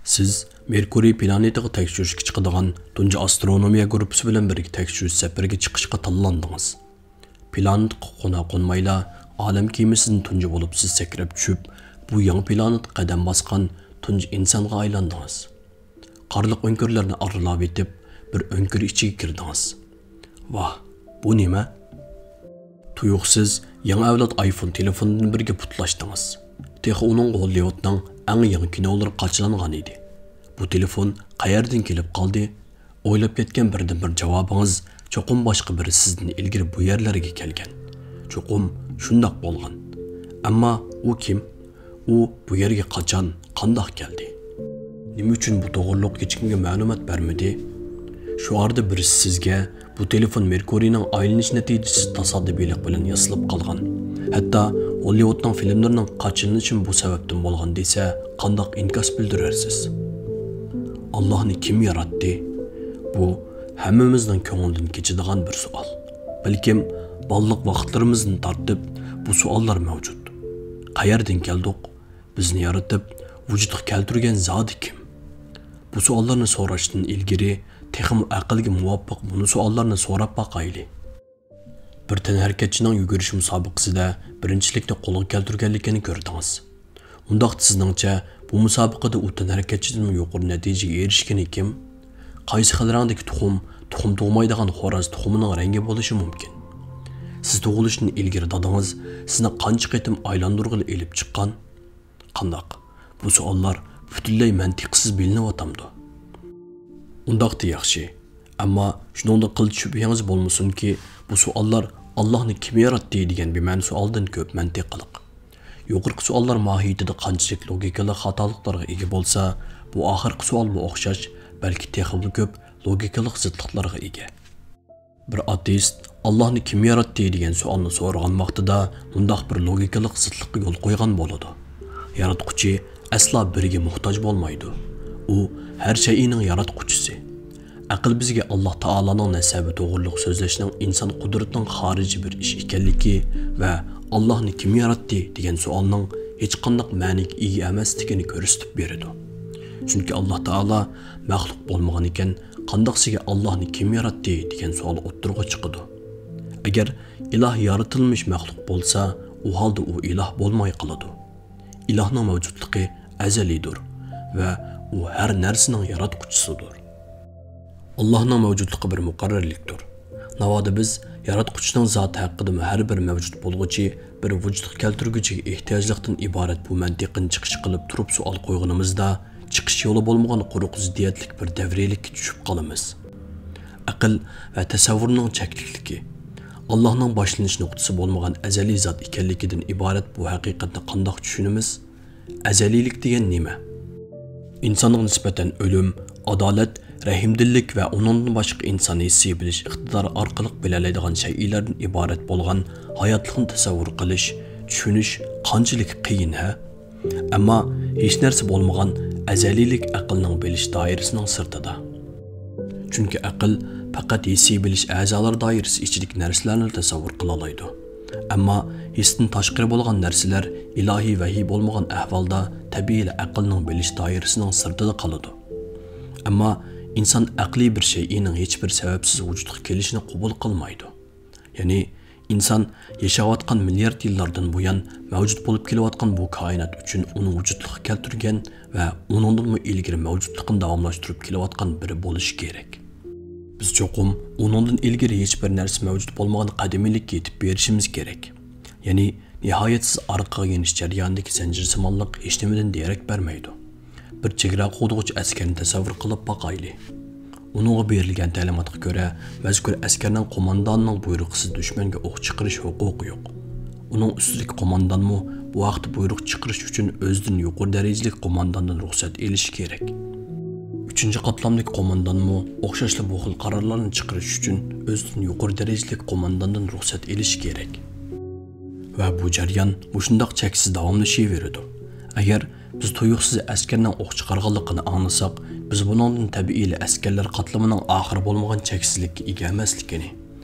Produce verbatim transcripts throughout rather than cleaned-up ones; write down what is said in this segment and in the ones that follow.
سىز مېركۇرىي پلانېتىغا تەكشۈرۈشكە چىقىدىغان تۇنجى ئاسترونومىيە گۇرۇپپىسى بىلەن بىرگە تەكشۈرۈش سەپىرىگە چىقىشقا تاللاندىڭىز. پلانېتقا قونا-قونمايلا، ئالەم كېمىسىدىن تۇنجى بولۇپ سىز سەكرەپ چۈشۈپ، بۇ يېڭى پلانېتقا قەدەم باسقان تۇنجى ئىنسانغا ئايلاندىڭىز. قارلىق ئۆڭكۈرلەرنى ئارىلاۋېتىپ، بىر ئۆڭكۈر ئىچىگە كىردىڭىز. ۋاھ، بۇ نېمە؟ تۇيۇقسىز يېڭى ئەۋلاد ئايفون تېلېفونىدىن بىرگە پۇتلاشتىڭىز. تېخى ئۇنىڭغا ھوللىۋۇدنىڭ ئەڭ يېڭى كىنولىرى قاچىلانغان ئىدى. بۇ تېلېفون قەيەردىن كېلىپ قالدى؟ ئويلاپ يەتكەن بىردىنبىر جاۋابىڭىز، چوقۇم باشقا بىرى سىزدىن ئىلگىرى بۇ يەرلەرگە كەلگەن. چوقۇم شۇنداق بولغان. ئەمما ئۇ كىم؟ ئۇ بۇ يەرگە قاچان، قانداق كەلدى؟ نېمە ئۈچۈن بۇ توغرۇلۇق ھېچكىمگە مەلۇمات بەرمىدى؟ شۇ ئارىدا بىرسى سىزگە، بۇ تېلېفون مېركۇرىينىڭ ئايلىنىش نەتىجىسى تاسادىپىيلىق بىلەن ياسىلىپ قالغان، ھەتتا ھوللىۋۇدنىڭ فىلىملىرىنىڭ قاچىلىنىشىمۇ بۇ سەۋەبتىن بولغان دېسە، قانداق ئىنكاس بىلدۈرەرسىز؟ ئاللاھنى كىم ياراتتى؟ بۇ ھەممىمىزنىڭ كۆڭلىدىن كېچىدىغان بىر سوئال. بەلكىم بالىلىق ۋاقىتلىرىمىزدىن تارتىپ بۇ سوئاللار مەۋجۇت. قەيەردىن كەلدۇق؟ بىزنى يارىتىپ، ۋۇجۇدقا كەلتۈرگەن زادى كىم؟ بۇ سوئاللارنى سوراشتىن ئىلگىرى، تېخىمۇ ئەقىلگە مۇۋاپىق مۇنۇ سوئاللارنى سوراپ باقايلى. بىر تەنھەرىكەتچىنىڭ يۈگۈرۈش مۇسابىقىسىدە بىرىنچىلىكنى قولغا كەلتۈرگەنلىكىنى كۆردىڭىز. ئۇنداقتا سىزنىڭچە، بۇ مۇسابىقىدە ئۇ تەنھەرىكەتچىدىنمۇ يۇقىرى نەتىجىگە ئېرىشكىنى كىم؟ قايسى خىل رەڭدىكى تۇخۇم، تۇخۇم تۇغمايدىغان خوراز تۇخۇمىنىڭ رەڭگى بولۇشى مۇمكىن؟ سىز تۇغۇلۇشتىن ئىلگىرى دادىڭىز سىزنى قانچە قېتىم ئايلاندۇرغىلى ئېلىپ چىققان؟ قانداق؟ بۇ سوئاللار پۈتۈنلەي مەنتىقسىز بىلىنىۋاتامدۇ؟ ئۇنداقتا ياخشى. ئەمما شۇنىڭدا قىلچە شۈبھىڭىز بولمىسۇنكى، بۇ سوئاللار «ئاللاھنى كىم ياراتتى؟» دېگەن بىمەنە سوئالدىن كۆپ مەنتىقلىق. يۇقىرىقى سوئاللار ماھىيىتىدە قانچىلىك لوگىكىلىق خاتالىقلارغا ئىگە بولسا، بۇ ئاخىرقى سوئالمۇ ئوخشاش، بەلكى تېخىمۇ كۆپ لوگىكىلىق زىتلىقلارغا ئىگە. بىر ئاتېئىست «ئاللاھنى كىم ياراتتى؟» دېگەن سوئالنى سورىغان ۋاقتىدا مۇنداق بىر لوگىكىلىق زىتلىققا يول قويغان بولىدۇ: ياراتقۇچى ئەسلا بىرىگە موھتاج بولمايدۇ. ئۇ ھەر شەيئىنىڭ ياراتقۇچىسى. ئەقىل بىزگە ئاللاھ تائالانىڭ نەسەبى توغرۇلۇق سۆزلەشنىڭ ئىنسان قۇدرىتىنىڭ خارىجىي بىر ئىش ئىكەنلىكى ۋە «ئاللاھنى كىم ياراتتى؟» دېگەن سوئالنىڭ ھېچقانداق مەنىگە ئىگە ئەمەسلىكىنى كۆرسىتىپ بېرىدۇ. چۈنكى ئاللاھ تائالا مەخلۇق بولمىغان ئىكەن، قانداقسىگە «ئاللاھنى كىم ياراتتى؟» دېگەن سوئال ئوتتۇرىغا چىقىدۇ. ئەگەر ئىلاھ يارىتىلمىش مەخلۇق بولسا، ئۇ ھالدا ئۇ ئىلاھ بولماي قالىدۇ. ئىلاھنىڭ مەۋجۇتلۇقى ئەزەلىيدۇر ۋە ئۇ ھەر نەرسىنىڭ ياراتقۇچىسىدۇر. ئاللاھنىڭ مەۋجۇتلۇقى بىر مۇقەررەرلىكتۇر. ناۋادا بىز ياراتقۇچىنىڭ زاتى ھەققىدىمۇ ھەر بىر مەۋجۇت بولغۇچى، بىر ۋۇجۇدقا كەلتۈرگۈچىگە ئېھتىياجلىقتىن ئىبارەت بۇ مەنتىقىنى چىقىش قىلىپ تۇرۇپ سوئال قويغىنىمىزدا، چىقىش يولى بولمىغان قۇرۇق زىددىيەتلىك بىر دەۋرىيلىككە چۈشۈپ قالىمىز. ئەقىل ۋە تەسەۋۋۇرنىڭ چەكلىكلىكى، ئاللاھنىڭ باشلىنىش نۇقتىسى بولمىغان ئەزەلىي زات ئىكەنلىكىدىن ئىبارەت بۇ ھەقىقەتنى قانداق چۈشىنىمىز؟ ئەزەلىيلىك دېگەن نېمە؟ ئىنسانغا نىسبەتەن ئۆلۈم، ئادالەت، رەھىمدىللىك ۋە ئۇنىڭدىن باشقا ئىنسان ھېسسىي بىلىش ئىقتىدارى ئارقىلىق بىلەلەيدىغان شەيئىلەردىن ئىبارەت بولغان ھاياتلىقنى تەسەۋۋۇر قىلىش، چۈشىنىش قانچىلىك قىيىن، ھە؟ ئەمما ھېچ نەرسە بولمىغان ئەزەلىيلىك ئەقىلنىڭ بىلىش دائىرىسىنىڭ سىرتىدا. چۈنكى ئەقىل پەقەت ھېسسىي بىلىش ئەزالار دائىرىسى ئىچىدىكى نەرسىلەرنىلا تەسەۋۋۇر قىلالايدۇ. ئەمما ھېستىن تاشقىرى بولغان نەرسىلەر ئىلاھىي ۋەھىي بولمىغان ئەھۋالدا تەبىئىيلا ئەقىلنىڭ بىلىش دائىرىسىنىڭ سىرتىدا قالىدۇ. ئەمما ئىنسان ئەقلىي بىر شەيئىنىڭ ھېچبىر سەۋەبسىز ۋۇجۇدقا كېلىشىنى قوبۇل قىلمايدۇ. يەنى ئىنسان ياشاۋاتقان مىليارد يىللاردىن بۇيان مەۋجۇت بولۇپ كېلىۋاتقان بۇ كائىنات ئۈچۈن ئۇنى ۋۇجۇدلۇققا كەلتۈرگەن ۋە ئۇنىڭدىنمۇ ئىلگىرى مەۋجۇتلۇقىنى داۋاملاشتۇرۇپ كېلىۋاتقان بىرى بولۇشى كېرەك. بىز چوقۇم ئۇنىڭدىن ئىلگىرى ھېچبىر نەرسە مەۋجۇت بولمىغان قەدىمىيلىككە يېتىپ بېرىشىمىز كېرەك. يەنى نىھايەتسىز ئارقىغا يېنىش جەريانىدىكى زەنجىرسىمانلىق ھېچنېمىدىن دېرەك بەرمەيدۇ. بىر چېگرا قوغدىغۇچى ئەسكەرنى تەسەۋۋۇر قىلىپ باقايلى. ئۇنىڭغا بېرىلگەن تەلىماتقا كۆرە، مەزكۇر ئەسكەرنىڭ قومانداننىڭ بۇيرۇقىسىز دۈشمەنگە ئوق چىقىرىش ھوقۇقى يوق. ئۇنىڭ ئۈستىدىكى قوماندانمۇ بۇ ھەقتە بۇيرۇق چىقىرىش ئۈچۈن ئۆزىدىن يۇقىرى دەرىجىلىك قومانداندىن رۇخسەت ئېلىشى كېرەك. ئۈچىنچى قاتلامدىكى قوماندانمۇ ئوخشاشلا بۇ خىل قارارلارنى چىقىرىش ئۈچۈن ئۆزىدىن يۇقىرى دەرىجىلىك قومانداندىن رۇخسەت ئېلىشى كېرەك. ۋە بۇ جەريان مۇشۇنداق چەكسىز داۋاملىشىۋېرىدۇ. ئەگەر بىز تۇيۇقسىز ئەسكەرنىڭ ئوق چىقارغانلىقىنى ئاڭلىساق، بىز بۇنىڭدىن تەبىئىيلا ئەسكەرلەر قاتلىمىنىڭ ئاخىرى بولمىغان چەكسىزلىككە ئىگە ئەمەسلىكىنى،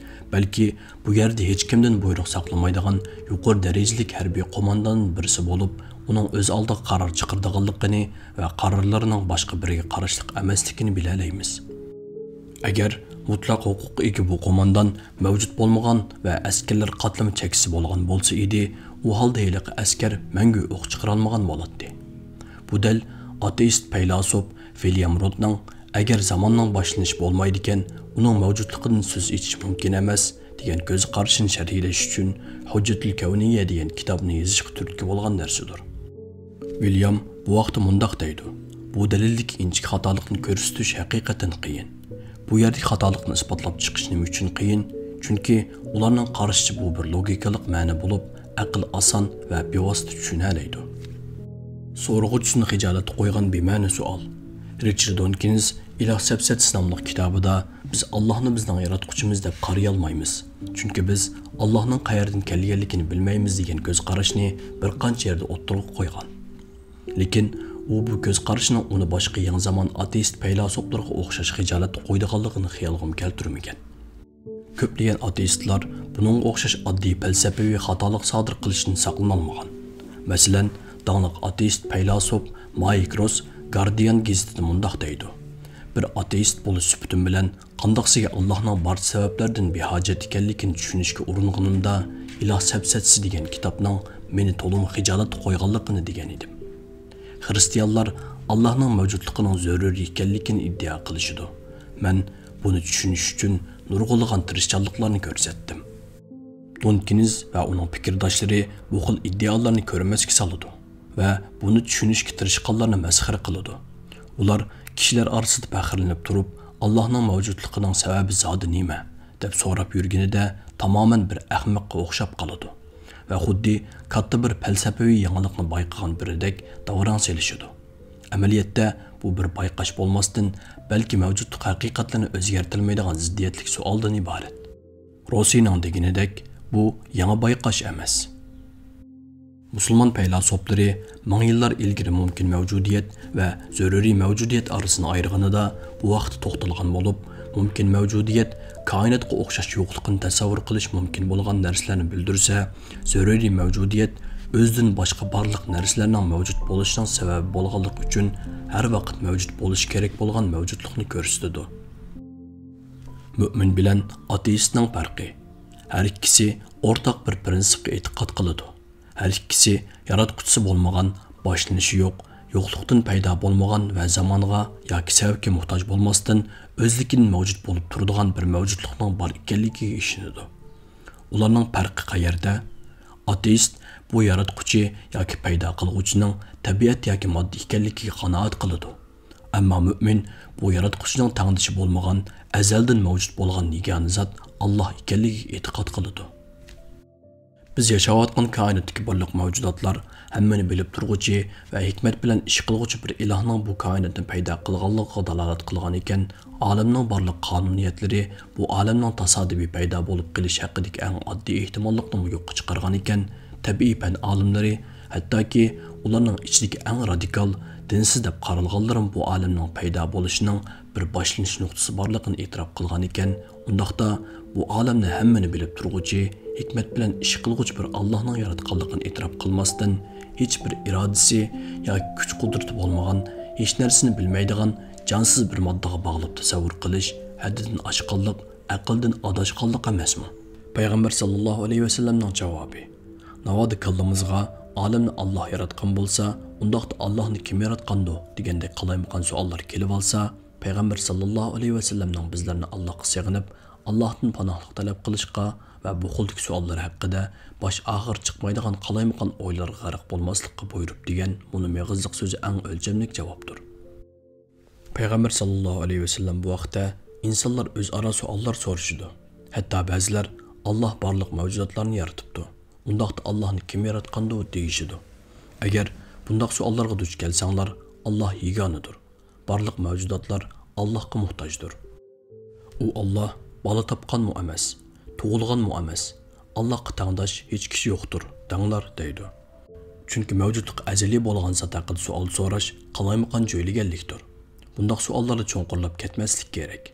بەلكى بۇ يەردە ھېچكىمدىن بۇيرۇق ساقلىمايدىغان يۇقىرى دەرىجىلىك ھەربىي قومانداندىن بىرسى بولۇپ، ئۇنىڭ ئۆز ئالدىغا قارار چىقىرىدىغانلىقىنى ۋە قارارلىرىنىڭ باشقا بىرىگە قاراشلىق ئەمەسلىكىنى بىلەلەيمىز. ئەگەر مۇتلەق ھوقۇققا ئىگە بۇ قوماندان مەۋجۇت بولمىغان ۋە ئەسكەرلەر قاتلىمى چەكسىز بولغان بولسا ئىدى، ئۇ ھالدا ھېلىقى ئەسكەر مەڭگۈ ئوق چىقىرالمىغان بولاتتى. بۇ دەل ئاتېئىست پەيلاسوپ ۋىليام رودنىڭ «ئەگەر زاماننىڭ باشلىنىشى بولمايدىكەن، ئۇنىڭ مەۋجۇتلۇقىدىن سۆز ئېچىش مۇمكىن ئەمەس» دېگەن كۆز قارىشىنى شەرھلەش ئۈچۈن ھۇججەتۇل كەۋنىيە دېگەن كىتابنى يېزىشقا تۈرتكە بولغان نەرسىدۇر. ۋىليام بۇ ھەقتە مۇنداق دەيدۇ: «بۇ دەلىلدىكى ئىنچىكە خاتالىقنى كۆرسىتىش ھەقىقەتەن قىيىن. بۇ يەردىكى خاتالىقنى ئىسپاتلاپ چىقىش نېمە ئۈچۈن قىيىن؟ چۈنكى ئۇلارنىڭ قارىشىچە بۇ بىر لوگىكىلىق مەنە بولۇپ، ئەقىل ئاسان ۋە بىۋاسىتە چۈشىنەلەيدۇ.» سورىغۇچىسىنى خىجالەتكە قويغان بىمەنە سوئال. رىچارد دونكىنز ئىلاھ سەپسەتىسى ناملىق كىتابىدا «بىز ئاللاھنى بىزنىڭ ياراتقۇچىمىز دەپ قارىيالمايمىز، چۈنكى بىز ئاللاھنىڭ قەيەردىن كەلگەنلىكىنى بىلمەيمىز» دېگەن كۆز قاراشنى بىر قانچە يەردە ئوتتۇرىغا قويغان. لېكىن ئۇ بۇ كۆز قاراشنىڭ ئۇنى باشقا يېڭى زامان ئاتېئىست پەيلاسوپلىرىغا ئوخشاش خىجالەتكە قويىدىغانلىقىنى خىيالىغىمۇ كەلتۈرمىگەن. كۆپلىگەن ئاتېئىستلار بۇنىڭغا ئوخشاش ئاددىي پەلسەپىۋى خاتالىق سادىر قىلىشتىن ساقلىنالمىغان. مەسىلەن، داڭلىق ئاتېئىست پەيلاسوپ مايك روس گاردىيان گېزىتىدە مۇنداق دەيدۇ: «بىر ئاتېئىست بولۇش سۈپىتىم بىلەن قانداقسىگە ئاللاھنىڭ بارچە سەۋەبلەردىن بىھاجەت ئىكەنلىكىنى چۈشىنىشكە ئۇرۇنغىنىمدا، ئىلاھ سەپسەتىسى دېگەن كىتابنىڭ مېنى تولىمۇ خىجالەتكە قويغانلىقىنى دېگەن ئىدىم.» خىرىستىيانلار ئاللاھنىڭ مەۋجۇتلۇقىنىڭ زۆرۈرىي ئىكەنلىكىنى ئىددىئا قىلىشىدۇ. مەن بۇنى چۈشىنىش ئۈچۈن نۇرغۇنلىغان تىرىشچانلىقلارنى كۆرسەتتىم. دونكىنز ۋە ئۇنىڭ پىكىرداشلىرى بۇ خىل ئىددىئالارنى كۆرمەسكە سالىدۇ ۋە بۇنى چۈشىنىشكە تىرىشقانلارنى مەسخىرە قىلىدۇ. ئۇلار كىشىلەر ئارىسىدا پەخىرلىنىپ تۇرۇپ، «ئاللاھنىڭ مەۋجۇتلۇقىنىڭ سەۋەبى زادى نېمە؟» دەپ سوراپ يۈرگىنىدە تامامەن بىر ئەخمەققە ئوخشاپ قالىدۇ ۋە خۇددى كاتتا بىر پەلسەپىۋى يېڭىلىقنى بايقىغان بىرىدەك داۋراڭ سېلىشىدۇ. ئەمەلىيەتتە بۇ بىر بايقاش بولماستىن، بەلكى مەۋجۇتلۇق ھەقىقەتلىرىنى ئۆزگەرتەلمەيدىغان زىددىيەتلىك سوئالدىن ئىبارەت. روسىنىڭ دېگىنىدەك، بۇ يېڭى بايقاش ئەمەس. مۇسۇلمان پەيلاسوپلىرى مىڭ يىللار ئىلگىرى مۇمكىن مەۋجۇدىيەت ۋە زۆرۈرىي مەۋجۇدىيەت ئارىسىنى ئايرىغىنىدا بۇ ھەقتە توختالغان بولۇپ، مۇمكىن مەۋجۇدىيەت كائىناتقا ئوخشاش يوقلۇقىنى تەسەۋۋۇر قىلىش مۇمكىن بولغان نەرسىلەرنى بىلدۈرسە، زۆرۈرىي مەۋجۇدىيەت ئۆزىدىن باشقا بارلىق نەرسىلەرنىڭ مەۋجۇت بولۇشىنىڭ سەۋەبى بولغانلىقى ئۈچۈن ھەر ۋاقىت مەۋجۇت بولۇشى كېرەك بولغان مەۋجۇتلۇقنى كۆرسىتىدۇ. مۆمىن بىلەن ئاتېئىستنىڭ پەرقى. ھەر ئىككىسى ئورتاق بىر پىرىنسىپقا ئېتىقاد قىلىدۇ. ھەر ئىككىسى ياراتقۇچىسى بولمىغان، باشلىنىشى يوق، يوقلۇقتىن پەيدا بولمىغان ۋە زامانغا ياكى سەۋەبكە موھتاج بولماستىن، ئۆزلۈكىدىن مەۋجۇت بولۇپ تۇرىدىغان بىر مەۋجۇتلۇقنىڭ بار ئىكەنلىكىگە ئىشىنىدۇ. ئۇلارنىڭ پەرقى قەيەردە؟ ئاتېئىست بۇ ياراتقۇچى ياكى پەيدا قىلغۇچىنىڭ تەبىئەت ياكى ماددا ئىكەنلىكىگە قانائەت قىلىدۇ. ئەمما مۆمىن بۇ ياراتقۇچىنىڭ تەڭدىشى بولمىغان، ئەزەلدىن مەۋجۇت بولغان يېگانە زات ئاللاھ ئىكەنلىكىگە ئېتىقاد قىلىدۇ. بىز ياشاۋاتقان كائىناتتىكى بارلىق مەۋجۇداتلار ھەممىنى بىلىپ تۇرغۇچى ۋە ھېكمەت بىلەن ئىش قىلغۇچى بىر ئىلاھنىڭ بۇ كائىناتنى پەيدا قىلغانلىقىغا دالالەت قىلغان ئىكەن، ئالەمنىڭ بارلىق قانۇنىيەتلىرى بۇ ئالەمنىڭ تاسادىپىي پەيدا بولۇپ قېلىش ھەققىدىكى ئەڭ ئاددىي ئېھتىماللىقنىمۇ يوققا چىقارغان ئىكەن، تەبىئىي پەن ئالىملىرى، ھەتتاكى ئۇلارنىڭ ئىچىدىكى ئەڭ رادىكال، دىنسىز دەپ قارالغانلىرىمۇ بۇ ئالەمنىڭ پەيدا بولۇشىنىڭ بىر باشلىنىش نۇقتىسى بارلىقىنى ئېتىراپ قىلغان ئىكەن، ئۇنداقتا بۇ ئالەمنى ھەممىنى بىلىپ تۇرغۇچى، ھېكمەت بىلەن ئىش قىلغۇچى بىر ئاللاھنىڭ ياراتقانلىقىنى ئېتىراپ قىلماستىن، ھېچ بىر ئىرادىسى ياكى كۈچ-قۇدرىتى بولمىغان، ھېچ نەرسىنى بىلمەيدىغان، جانسىز بىر ماددىغا باغلاپ تەسەۋۋۇر قىلىش ھەددىدىن ئاشقانلىق، ئەقىلدىن ئاداشقانلىق ئەمەسمۇ؟ پەيغەمبەر ساللاللاھۇ ئەلەيھى ۋەسەللەمنىڭ جاۋابى: ناۋادا كاللىمىزغا ئالەمنى ئاللاھ ياراتقان بولسا، ئۇنداقتا ئاللاھنى كىم ياراتقاندۇ؟ دېگەندەك قالايمىقان سوئاللار كېلىۋالسا، پەيغەمبەر ساللاللاھۇ ئەلەيھى ۋەسەللەمنىڭ بىزلەرنى ئاللاھقا سېغىنىپ، ئاللاھتىن پاناھلىق تەلەپ قىلىشقا ۋە بۇ خىلدىكى سوئاللار ھەققىدە باش ئاخىرى چىقمايدىغان قالايمىقان ئويلارغا غەرق بولماسلىققا بۇيرۇپ دېگەن مۇنۇ مېغىزلىق سۆزى ئەڭ ئۆلچەملىك جاۋابتۇر. پەيغەمبەر ساللاللاھۇ ئەلەيھى ۋەسەللەم بۇ ھەقتە، ئىنسانلار ئۆزئارا سوئاللار سورىشىدۇ. ھەتتا بەزىلەر، «ئاللاھ بارلىق مەۋجۇداتلارنى يارىتىپتۇ. ئۇنداقتا ئاللاھنى كىم ياراتقاندۇ؟» دېيىشىدۇ. ئەگەر بۇنداق سوئاللارغا دۇچ كەلسەڭلار، ئاللاھ يېگانىدۇر. بارلىق مەۋجۇداتلار ئاللاھقا موھتاجدۇر. ئۇ ئاللاھ بالا تاپقانمۇ ئەمەس، تۇغۇلغانمۇ ئەمەس. ئاللاھقا تەڭداش ھېچ كىشى يوقتۇر، دەڭلار، دەيدۇ. چۈنكى مەۋجۇتلۇق ئەزەلىي بولغان زات ھەققىدە سوئال سوراش قالايمىقان جۆيلىگەنلىكتۇر. بۇنداق سوئاللاردا چوڭقۇرلاپ كەتمەسلىك كېرەك.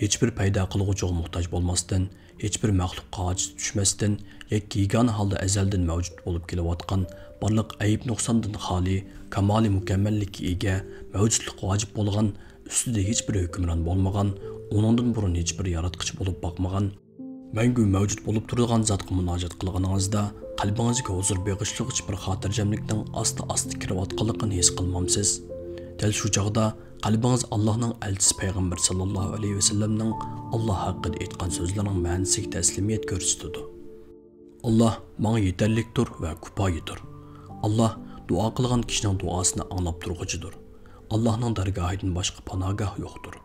ھېچبىر پەيدا قىلغۇچىغا موھتاج بولماستىن، ھېچبىر مەخلۇققا ھاجەت چۈشمەستىن، يەككە يېگانە ھالدا ئەزەلدىن مەۋجۇت بولۇپ كېلىۋاتقان، بارلىق ئەيىب-نۇقساندىن خالىي، كامالىي مۇكەممەللىككە ئىگە، مەۋجۇتلۇققا ۋاجىپ بولغان، ئۈستىدە ھېچبىر ھۆكۈمران بولمىغان، ئۇنىڭدىن بۇرۇن ھېچبىر ياراتقۇچى بولۇپ باقمىغان، مەڭگۈ مەۋجۇت بولۇپ تۇرىدىغان زاتقا مۇناجات قىلغىنىڭىزدا، قەلبىڭىزگە ھۇزۇر بېغىشلىغۇچ بىر خاتىرجەملىكنىڭ ئاستا-ئاستا كىرىۋاتقانلىقىنى ھېس قىلمامسىز؟ دەل شۇ چاغدا قەلبىڭىز ئاللاھنىڭ ئەلچىسى پەيغەمبەر ساللاللاھۇ ئەلەيھى ۋەسەللەمنىڭ ئاللاھ ھەققىدە ئېيتقان سۆزلىرىنىڭ مەنىسىگە تەسلىمىيەت كۆرسىتىدۇ. ئاللاھ ماڭا يېتەرلىكتۇر ۋە كۇپايىدۇر. ئاللاھ دۇئا قىلغان كىشىنىڭ دۇئاسىنى ئاڭلاپ تۇرغۇچىدۇر. ئاللاھنىڭ دەرگاھىدىن باشقا پاناھگاھ يوقتۇر.